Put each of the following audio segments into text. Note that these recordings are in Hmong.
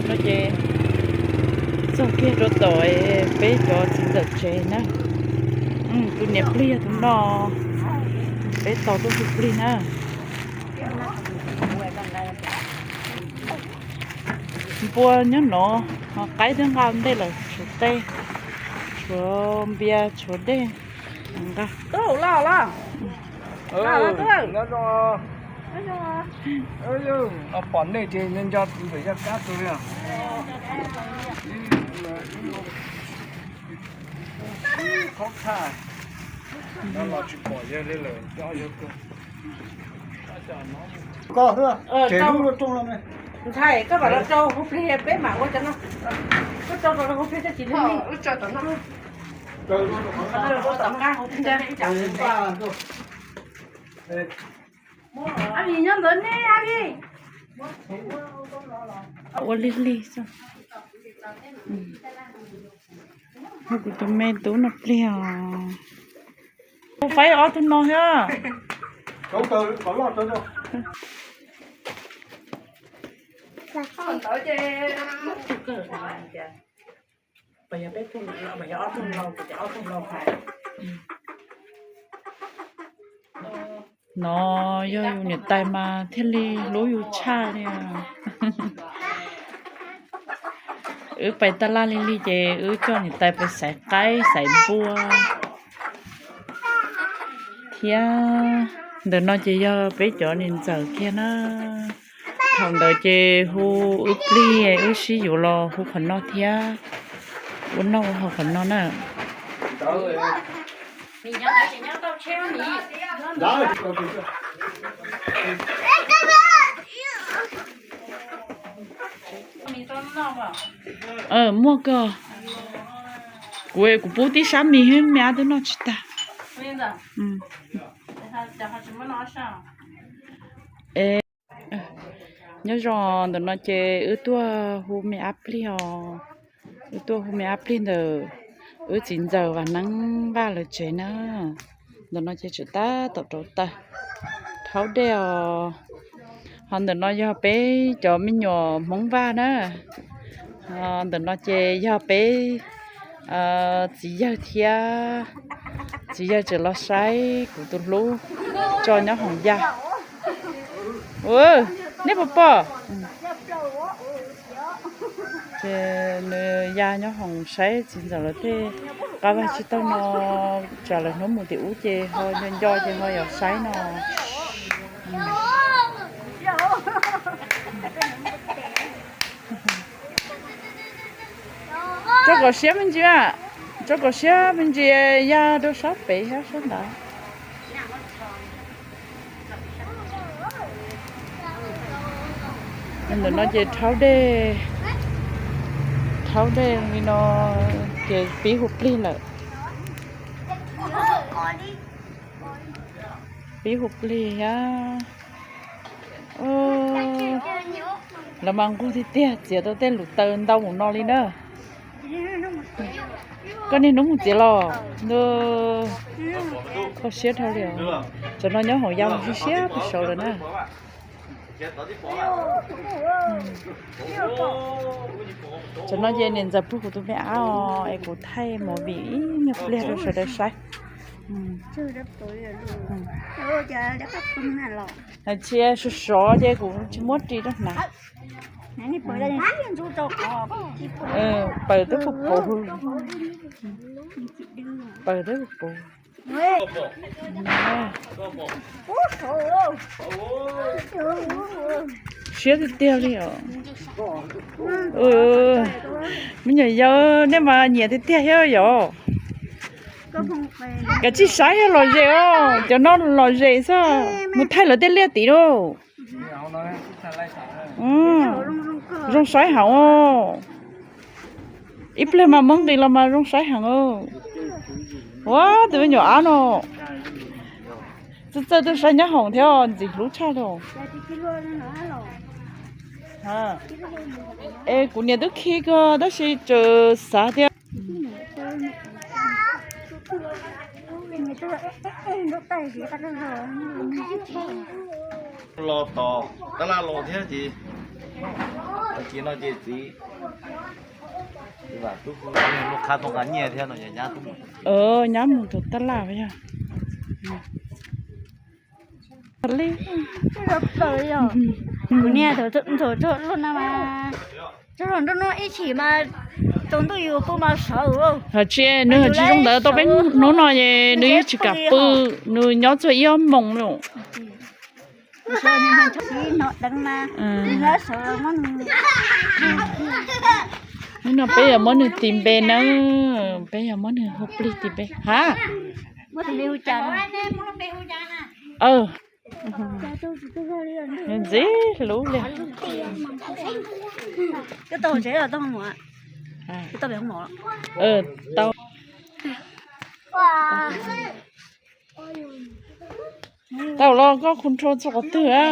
No ces txog kiag rau tom peb cov txiv ntxawm tsev na. Tus niam plig yog tus no, peb tos tuaj hu plig na. Npua nyob no, qaib twb nqa ntej lawm, tshuav tej, tshuav npias, tshuav dej nqa. Pom nej ces nco ntawm yaj kab tus li. Qhov thaj no los tsis pom yawg li lawm, coj yawg tuaj. Ntxhais, koj mam los rau hauv plig peb mam ua cov no. Koj rau rau hauv plig tsis li. Ab, nyob ntawd ne, ab. Ua lig lig xwb. Hu kuv tus me tub no pliag os. Hu faib ob tug no thiab. No yog yus niam tais mas thiaj li hlub yus tshaj li. Wb pais taj laj li li ces wb coj niam tais pais xaiv qaib xaiv npua thiab. Ntawm no ces yog peb cov niam ntxawm kiag na. Thaum ntawd ces hu wb plig wb sib yuav los hu qhov no thiab. Ua noj ua haus qhov no na. Muaj kawg. Kuv, kuv pub tib sab mis, me ab twb noj tsis tag. Nyob zoo, ntawm no ces wb tuaj hu me ab plig os. Wb tuaj hu me ab plig ntawm wb txiv ntxawm Vam Neeb Vaj lawv tsev na. Ntawm no ces tseem tab tom rauv taws, rhaub dej os. Ho ntawm no yog peb cov me nyuam Hmoob Vaj na. Ntawm no ces yog peb txiv yawg thiab. Txiv yawg tseem los saib kuv tus hlub tso nyob hoom ya. Nej puas pom? Ces nws ya nyob hoom saib txiv ntxawm lawv tej qab vaj tsib taug no, tsam lawv hnub mus tim ub ces ho nco nco ces ho yuav saib no. Tso kom siab me ntsis, tso kom siab me ntsis, ya rau sab pem thiab sab ntawd. Ntawm no ces rhaub dej, rhaub dej li no ces pib hu plig lawm. Pib hu plig thiab. Lawv mas nquag tiag tiag, txiav tau tej lus taws ntau mus no li na. Koj niaj hnub mus txiav los ntuj, kho siab dhau li os. Tsam no nyob hoom ya mus siab pes saud lawm na. Tsam no ces niam ntxawm pug kuv tus me ab os, es kuv thaij movie ib nyuag pliag rau sawv daws saib. Hais tias sov sov ces kuv tsis muab ris rau hnav. Paws twb puv puv, paws twb puv puv. Siab tiag tiag li os. Me nyuam yaus, nej mas nyiam tiag tiag thiab yom. Kav tsij saib thiab lom zem os, cov no lom zem xwb. Mus thaij lawv tej liaj tid lauj. Zoo saib heev. Ib pliag mas muab nqis los mas zoo saib heev. Ua tus me nyuam ab no, Txawj tuaj saib nyob hoom thiab ntxim hlub tshaj li. Es kuv niam twb khi kawg tab sis tseem xav tias los tos tab laj los thiab ces tag kis no ces txiv, tub hu lub qhab tau nqa nyiaj thiab no nyab mus tus tab laj yog. Kuv niag ntxhais lub no mas txog nruab hnub ib chim mas tsaus ntuj yus pw mas sov. Hos tsis, nws hos tsis zoo ntawd tau peb hnub no es nws yeej tsis kam pw, nws nyob txog ib ob moos lawm. Hnub no peb yuav muab nws tis npe na, peb yuav muab nws hu plig tis npe ha. Ntxim hlub li. Tau, tau los koj control txog qhov twg a?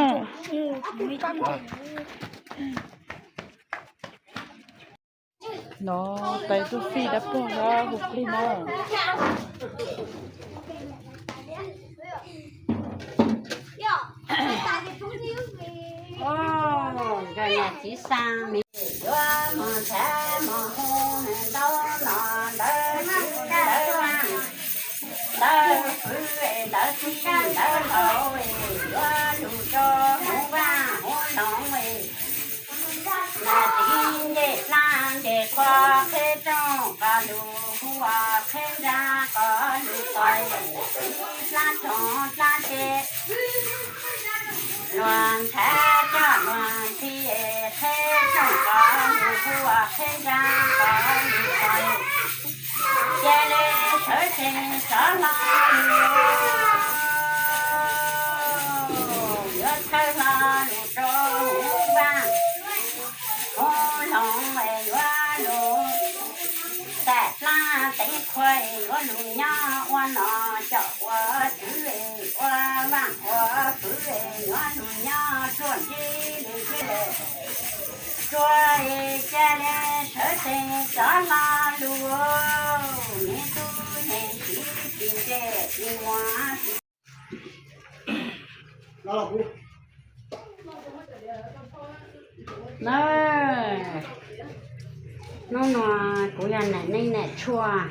No, tais tuaj fij dab pog hu plig na. Nkawd niam txiv xaa me yuav mus nrhav mus hu ntau no ntawd ntawd ntawd fwv ntawd txij ntawd hauv yuav lug rau hauv vaj hauv loog. Mas txiv ncej dlaab ncej qhua qheb rooj qos lug hu ua qheb nraag qos lug txais, txiv dlaab rooj dlaab ncej luag nrhav coj luag ntxhi, qheb rooj qos lug hu ua qheb nraag qos lug txais, ca le sawv tsees rov hlo lug, yuav thawb hlo lug rau hauv vaj hauv loog, yuav lug tam dlaab teev qhua, yuav lug nyob ua nom coj ua tswv, ua vaaj ua kwv, yuav lug nyob ruaj ntseg le ntseg le, rua ca le sawv tsees rov hlo lug, me tub Yeej Siv tsis ntsej tsis muag. Hnub no kuv yog nam neej nam tshuaj,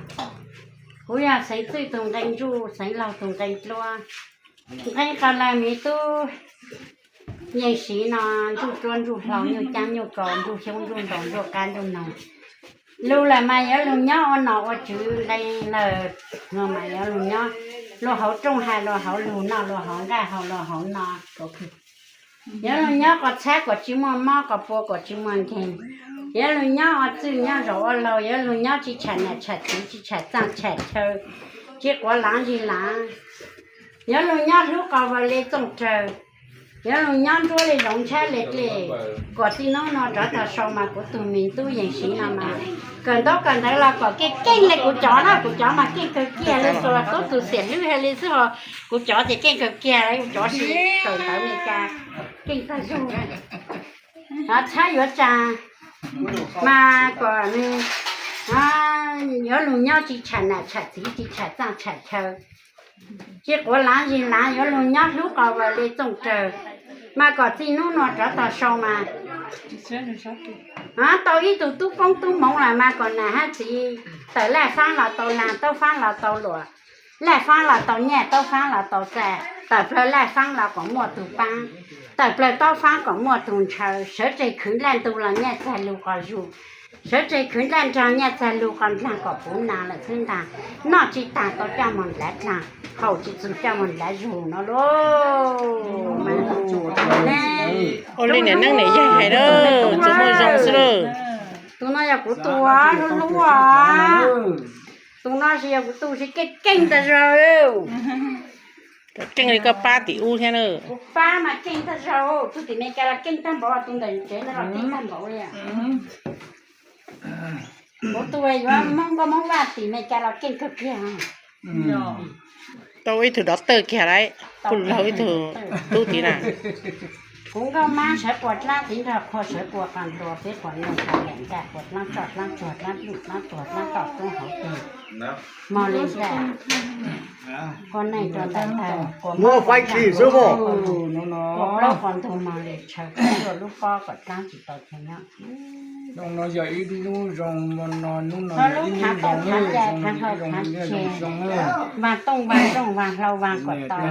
kuv yog Xeev Txwj tus nqe ntsuj, Xeev Laug tus nqe dluab. Nqe qos lawm me tub Yeej Siv no, ntsuj ruab ntsuj hlau, nyuj caab nyuj kaus, ntsuj xyoob ntsuj ntoo, ntsuj qaab ntsuj noog. Lug lawm mas yuav lug nyob ua nom ua tswv nqe lawm no mas yuav lug nyob luag hauv rooj hais luag hauv lug, noj luag hauv nqaij haus luag hauv no. Yuav lug nyob kom txhab kom tsis muaj mob, kom pua kom tsis muaj nkeeg. Yuav lug nyob ua txwj nyob zaus ua laug, yuav lug nyob tsis tsham nam tsham txiv, tsis tsham txaaj tsham chaw, tsis quav laav zis laav. Yuav lug nyob hlub qos vawg le txooj rawg, yuav lug nyob nruab le zoov ntshab le dlej. Kom txij hnub no rov tag sau mas kuv tug me tub Yeej Siv no mas kawm ntaub kawm ntawv los kom keej keej le kuv cov na, kuv cov mas keej kawg kiag le, txhua tub tug xiam hlwb hais li xwb ho, kuv cov ces keej kawg kiag le, kuv cov siv kawm ntawv Meskas keej tag zug. Txhab yuav tsaa mas kom nws yuav lug nyob tsis tsham nam tsham txiv, tsis tsham txaaj tsham chaw, tsis quav laav zis laav, yuav lug nyob hlub qos vawg le txooj rawg. Mas kom txij hnub no rov tag sau mas tau ib tug tub koob tub moov lawm mas kom nam hab txiv tawm laj faab los tau laag, taub faab los tau luam, laj faab los tau nyiaj, taub faab los tau txais, tawm plawg laj faab los kom muaj tug paab, tawm plawg taub faab kom muaj tug ntshaw, sawv tseg khwv nplaj ntug los nyiaj txag lug qos zug, sawv tseg khwv nplaj nraag nyiaj txag lug qos ndlaag kom puv naag lawm xwb ntaag, noj tsis taag tau coj moog dlaav dlaag, haus tsis txug coj moog dlaav zug no lauj. Ua li niam neeb niam yaig hais na, tsuas muaj zoo xwb lauj. Tus no yog kuv tug hlub hlub os. Tus no tsis yog kuv tug, tsis keej keej tag zog. Keej li koj pab tim ub thiab na. Kuv pab mas keej tag zog, tus tim Meskas los keej tag npaum, tus ntawm tsev no los keej tag npaum li. Kuv tus yuav Moob Nkauj Moob Vaj tim Meskas los keej kawg kiag. Tau ib tug dov tawj kiag lauj, kuj laug ib tug tub tid na. Kuv nkauj mab sawv quas dlaab tiv nrog qhua sawv quas qas ntua peb quas neeg quas yam ncaj quas dlaab tsoj dlaab tsuag dlaab dlwj dlaab tuag dlaab toj roob hauv teg mog li ntag. Quas neeg rua ntais tag quas faib khi xwb mog. Quas plaub quas ntug mog li tshaw quas cuaj lub pob kom dlaab tsis tau chaw nyob. Zoo no yog ib lub zoo no, hnub no yog ib lub zoo, zoo zoo, vas tooj vas zooj vas hlau vas kom tau,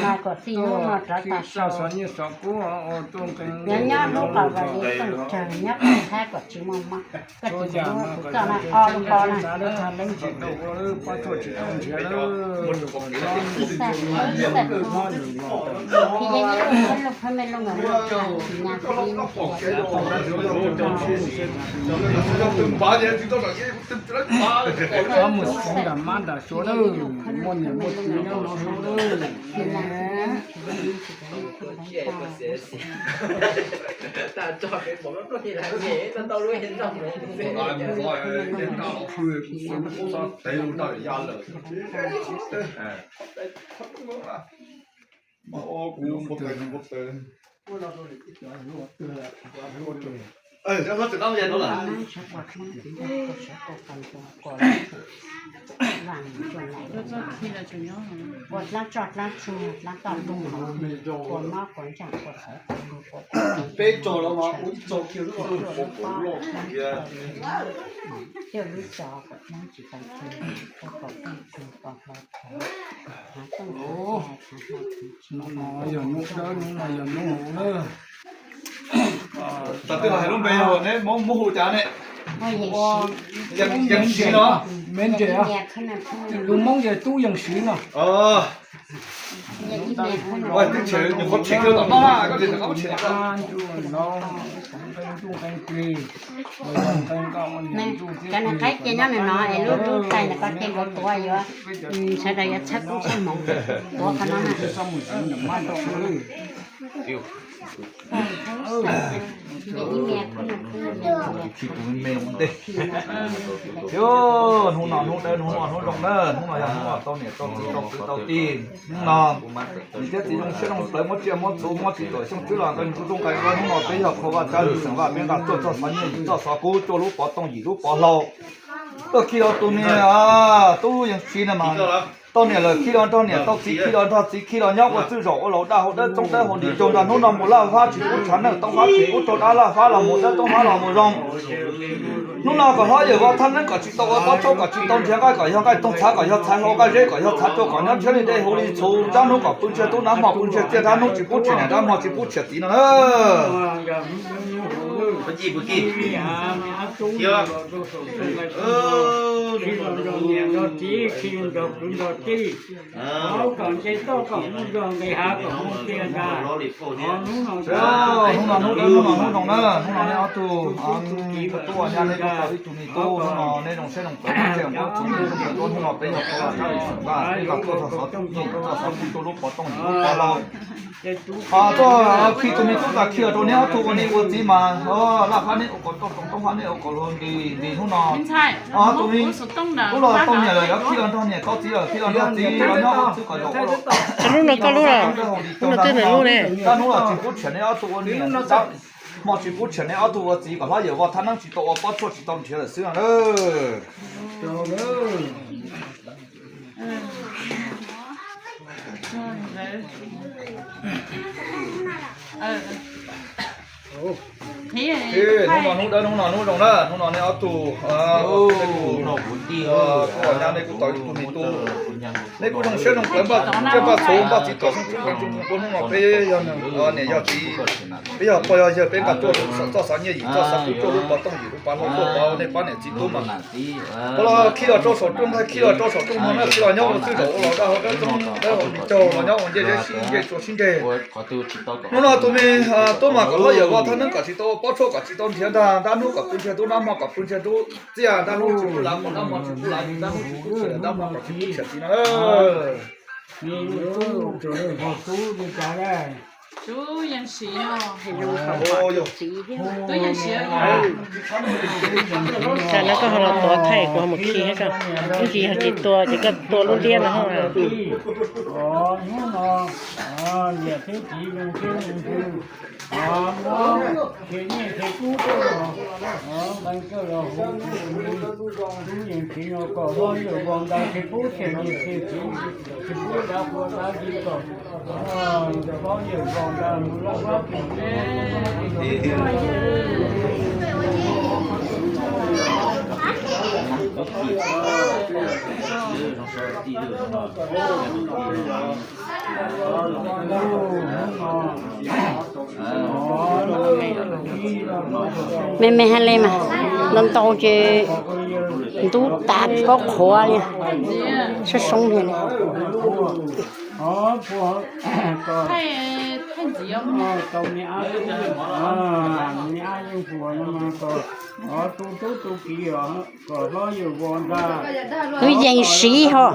mas kom txij hnub no rov tau xov nyiaj xov kub, nyob nyob hlub kom vam li tooj tsawg, nyob kom thab kom tsis muaj mob. Koj tus kuv txoj no ob lub pob na. Ib xaj ib xaj, ib lub phab me lub nkawd lub tsis nyas ib lub. Mus xeev nram mab nram suav lawm, muaj niam muaj txiv nyob no lawm. Peb tso los mas ua ib tso kiag lub, hnub no yog hnub dawb, hnub no yog hnub hauv na. Tam twg hais lub npe yog neb Hmoob hu cas ne? Yees Siv no. Lus Hmoob yog Tub Yees Siv no. Twb tshem nyuam qhuav tshem kiag tom no na, koj tseem rov qab muab tshem. Cov nws qaib cia nyob nws no es lub lub tais ntawm ko cia nkaus tuav yuav, sawv daws yuav txhawb koob txhawb hmoov tuav qhov no na. Hnub no hnub dawb, hnub no hnub zoo na, hnub no yog hnub uas tau niam tau txiv tau kwv tau tij. Hnub no niam thiab txiv zoo siab zoo plawv muab tsiaj muab txhu muab txiv tuam xyoob tswb los nqee tub tub nqee, hnub no peb yog qhua vaj tsab lwm xeem vaj, peb nqa tuaj txoj xov nyiaj yim txoj xov kub, cuaj lub pov tooj yim lub pov hlau. Tuaj khi los tus niam Tub Yees Siv no mas tau niam lawm khi los nrog niam, tau txiv khi los nrog txiv, khi los nyob ua txwj zaum ua laus daj hau dawb txoob dawb hau nti caug nrog hnub no mus laj fab tsis pub tshav ntuj, toob fab tsis pub raug dab, laj fab los mus dawb, toob fab los mus zoo. Hnub no kom hlob yawm vau thab neeb kom tsis tau ua pob tshuaj, kom tsis tau nrhiav nqaij, kom yog nqaij toog txhav, kom yog txhais hlau nqaij zeb, kom yog txhav tsua, kom nyob ntshiab li ntej huv li txhuv, dab hnub kom pw ntsiag tub, dab hmo pw ntsiag txiaj, dab hnub tsis pub tshiam niam, dab hmo tsis pub tshiam txiv no na. Hnub no hnub dawb, hnub no hnub zoo na, hnub no neb ob tug tub ua nyab neb tau ib tug me tub, hnub no neb zoo siab zoo plawv, neb tseem muab txhua tus zoo plawv tuaj, hnub no peb yog tau los sab lwm xeem vaj, peb nqa tuaj txog xov nyiaj yim txoj xov kub, cuaj lub pov tooj yim lub pov hlau. Tuaj khi tus me tub tas khi los rau neb ob tug ua niam ua txiv mas laj fab neb ua kom rau, toob fab neb ua kom luag nqis nqis hnub no. Tus me tub los tau niam lawm, yuav khi los nrog niam, tau txiv lawm khi los nrog txiv, los nyob ua txwj kom zaum ua laus daj hau dawb, toob dawb hau nti caug nrog hnub no. Dab hnub los tsis pub tshiam neb ob tug ua niam, dab hmo tsis pub tshiam neb ob tug ua txiv, kom hlob yawm vau thab neeb tsis tau ua pob tshuaj tsis tau nrhiav lawm xwb no na. Hnub no hnub dawb, hnub no hnub zoo na, hnub no neb ob tug kuj ua nyab, neb kuj tau ib tug me tub. Neb kuj zoo siab zoo plawv npaj tsiaj npaj txhu npaj txiv tuam xyoob tswb nqee tug, hnub no peb yog niam yog txiv, peb yog pog yog yawg, peb nqa tuaj txoj xov nyiaj yim txoj xov kub, cuaj lub pov tooj yim lub pov hlau tuaj pov nej pab niam txiv tub mas. Ua los khi los rau saum rooj nqaij, khi los rau saum rooj mog na, khi los nyob ua txwj zaum ua laus daj hau dawb txoob dawb hau nti caug los nyob ua ncej zeb sib ncej tsua sib ncej. Hnub no tus me tub mas kom hlob yawm vau thab neeb kom tsis tau ua pob tshuaj kom tsis tau nrhiav ntag, dab hnub kom pw ntsiag tub, dab hmo kom pw ntsiag tub txiaj, dab hnub tsis pub lav mus, dab hmo tsis pub lav mus, dab hnub tsis pub tshiam, dab hmo kom tsis pub tshiam txiv no. Tub Yeej Siv, Tub Yeej Siv. Tsam no koj ho los tuav thaij kuv ho mus khi thiab koj. Ib ntsis yog tsis tua ces koj tua lub liab no. Niam thiab txiv zoo siab zoo ntsws, muab qhia nyiaj qhia kub tuaj, nqee kawj los hu, tub yeej txiv no kom hlob yawm vos ntas qhia kub qhia nyiaj qhia kub, qhia kub dav qhua dav txiv kom hlob yawm vos ntas mus loj hlob. Me me hais li mas, ntau ntau ces ntub tas pob qhuav li, sab soob li. Tub Yeej Siv ho.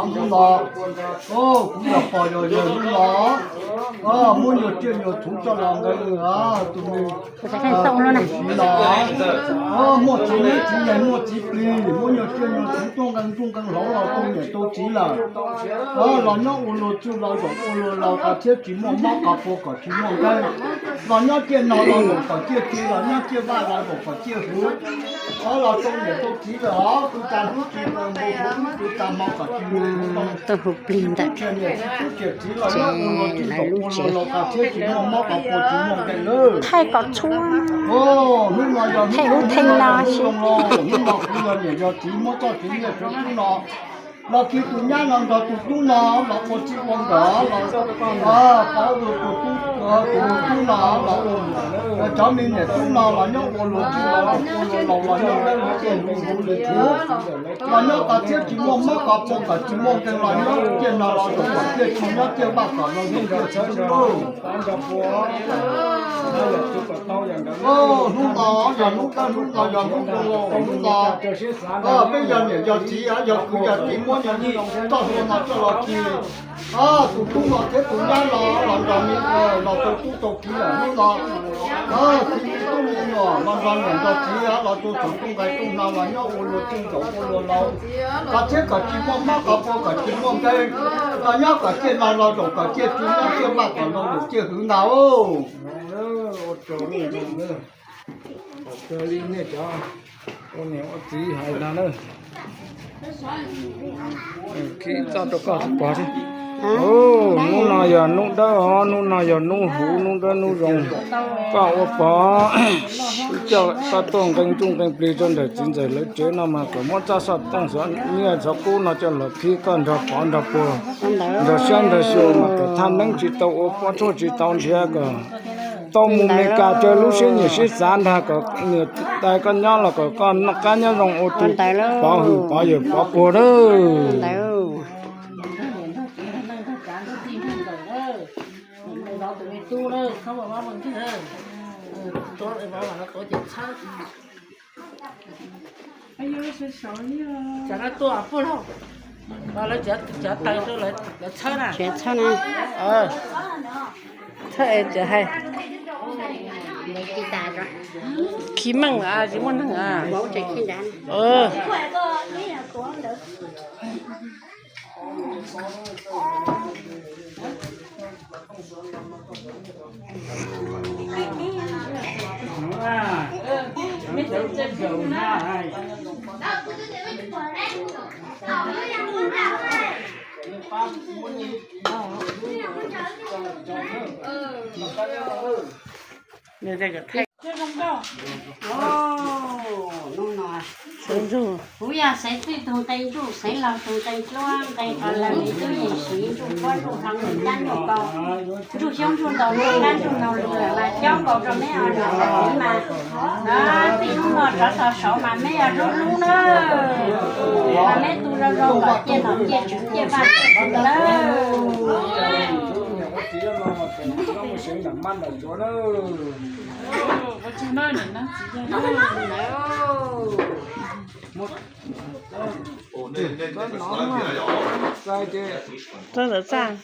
Hnub no, kuv yog pog yog yawg hnub no, muab nyuag tsiaj nyuag txhuv coj los nqee tus me, tus siv no, muaj txiv neeb txiv yaig muaj txiv plig, muab nyuag tsiaj nyuag txhuv tuaj nqee ntuj nqee hlauv los rau niam rau txiv lawm. Los nyob ua luag tsuj los zaum ua luag laus qas thiab tsis muaj mob qas puas kom tsis muaj nqeeb. Los nyob ciaj no los zaum kom ciaj ci, los nyob ciaj vaj los zaum kom ciaj huv. Los rau niam rau txiv lawm os, tus tas hnub tsis npau suav hnub tus tas hmo kom tsis mus tus tau. Tub hu plig ntawm tub txiaj niam tub txiaj txiv los nyob ua luag tsuj zaum ua luag laus qas thiab tsis muaj mob qas puas tsis muaj nqeeb lawm. Thaij kom txhua, hnub no yog hnub, hnub no kuv yog niam yog txiv muab txoj kev nyiaj rau tub no los khi tus nyab no nrog tus tub no los ua txij ua nkawm los, pov tus tub, tus tub no los, cov me niam tub no los nyob ua luag tsuj los ua luag laus los nyob dawb huv dawb huv li huv li huv, los nyob qas thiab tsis muaj mob qas puas kom tsis muaj nqeeb los nyob ciaj no los zaum kom ciaj ci, nyob ciaj vaj kom zoo ciaj ci. Hnub no yog hnub dawb, hnub no yog hnub zoo, hnub no peb yog niam yog txiv yog kwv yog tij muab nyuag txoj hlua no coj los khi tus tub no thiab tus nyab no los nrog me los tau tub tau kiv lawm hnub no. Txiv tub me nyuam los nrog niam nrog txiv los rau txhua tub nqaij tub hno los nyob ua luag tsuj zaum ua luag laus, qas thiab kom tsis muaj mob qas puas kom tsis muaj nqeeb, los nyob kom ciaj no los zaum kom ciaj ci, nyob ciaj vaj kom zoo zaum ciaj huv ntag. Ua tsaug li nej cov ua niam ua txiv hais no na. Khi txoj rau koj pog thiab. Hnub no yog hnub dawb os, hnub no yog hnub huv, hnub dawb hnub zoo. Koj ua pog, wb coj koj tuaj nqee ntuj nqee plig rau ntawm txiv ntxawm lawv tsev no mas kom muab txoj xoj tooj xov nyiaj xov kub no coj los khi koj nrog pov nrog puag, nrog saib nrog xyuas mas kom thaj neeb tsis tau ua, pob tshuaj tsis tau nrhiav, kom tau mus Meskas raws lub siab nyiam siab xav ntag, kom niam tais koj nyob los kom koj noj qab nyob zoo ua tus pov hwm pov yawm pov puag lawm. Cov no tuaj puag lauj, lawv cov taws rau lawv txhawb na. Txhawb na. Txhawb es tseem hais. Khi meej a, tsis muaj neeg a. Hnub no kuv yog xeev twj tus nqe ntsuj, xeev laug tus nqe ntsuab, nqe qhov lawv li tub yees siv ntsuj pob ntsuj hloov ntsuj cab ntsuj kaus, ntsuj xyoob ntsuj ntoo ntsuj kab ntsuj nau lus lawm mas cob nkaus rau neb os niam thiab txiv mas, txij hnub no rov txog saud mas neb yog hlub hlub na, mas neb tu zoo zoo kom ciaj nom ciaj tswv ciaj vaj ciaj tsev lawm. Mus seb ntawm mab ntawm ntsuav na. Rau ntawm txaj.